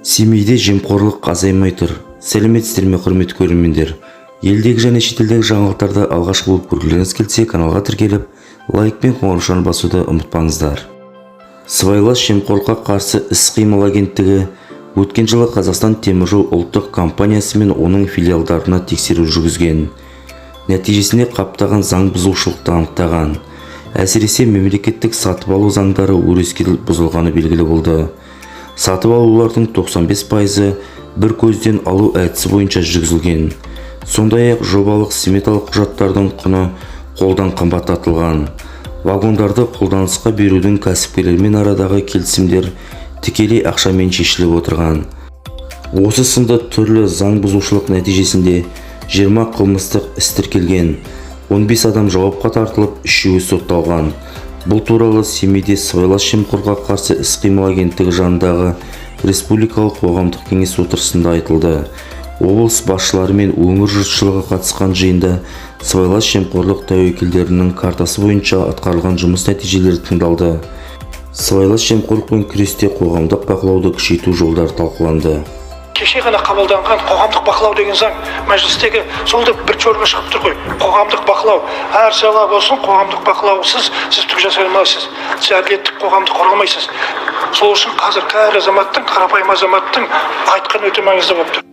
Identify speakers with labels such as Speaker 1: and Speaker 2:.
Speaker 1: Семейде жемқорлық азаймай тұр. Сәлеметсіздер ме, құрметті көрермендер! Елдегі және шетелдегі жаңалықтарды алғашқы болып көргілеріңіз келсе, каналға тіркеліп, лайк пен қоңыраушаны басуды ұмытпаңыздар. Сыбайлас жемқорлыққа қарсы іс-қимыл агенттігі өткен жылы Қазақстан теміржол ұлттық компаниясы мен оның филиалдарына тексеру жүргізген. Нәтижесінде қаптаған заң бұзушылықты анықтаған. Әсіресе мемлекеттік сатып алу заңдары өрескел бұзылғаны белгілі болды. Сатып алулардың 95%-ы бір көзден алу әдісі бойынша жүргізілген. Сондай-ақ жобалық сметалық құжаттардың құны қолдан қымбаттатылған. Вагондарды қолданысқа берудің кәсіпкерлермен арадағы келісімдер тікелей ақшамен шешіліп отырған. Осы сынды түрлі заң бұзушылық нәтижесінде 20 қылмыстық іс тіркелген, 15 адам жауапқа тартылып, үшеуі сотталған. Бұл туралы Семейде Сыбайлас жемқорлыққа қарсы іс-қимыл агенттігі жанындағы республикалық қоғамдық кеңес отырысында айтылды. Облыс басшылары мен өңір жұртшылығы қатысқан жиында сыбайлас жемқорлық тәуекелдерінің картасы бойынша атқарылған жұмыс нәтижелері тыңдалды. Сыбайлас жемқорлықпен күресте қоғамдық бақылауды күшейту жолдары талқыланды.
Speaker 2: Кеше ғана қабылданған қоғамдық бақылау деген заң мәжілістегі, сол да бір жорға шығып тұр ғой. Қоғамдық бақылау әр сала болсын, қоғамдық бақылаусыз сіз түк жасай алмайсыз, сіз әділеттік қоғамды құра алмайсыз. Сол үшін қазір әр азаматтың, қарапайым азаматтың айтқаны өте маңызды болып тұр.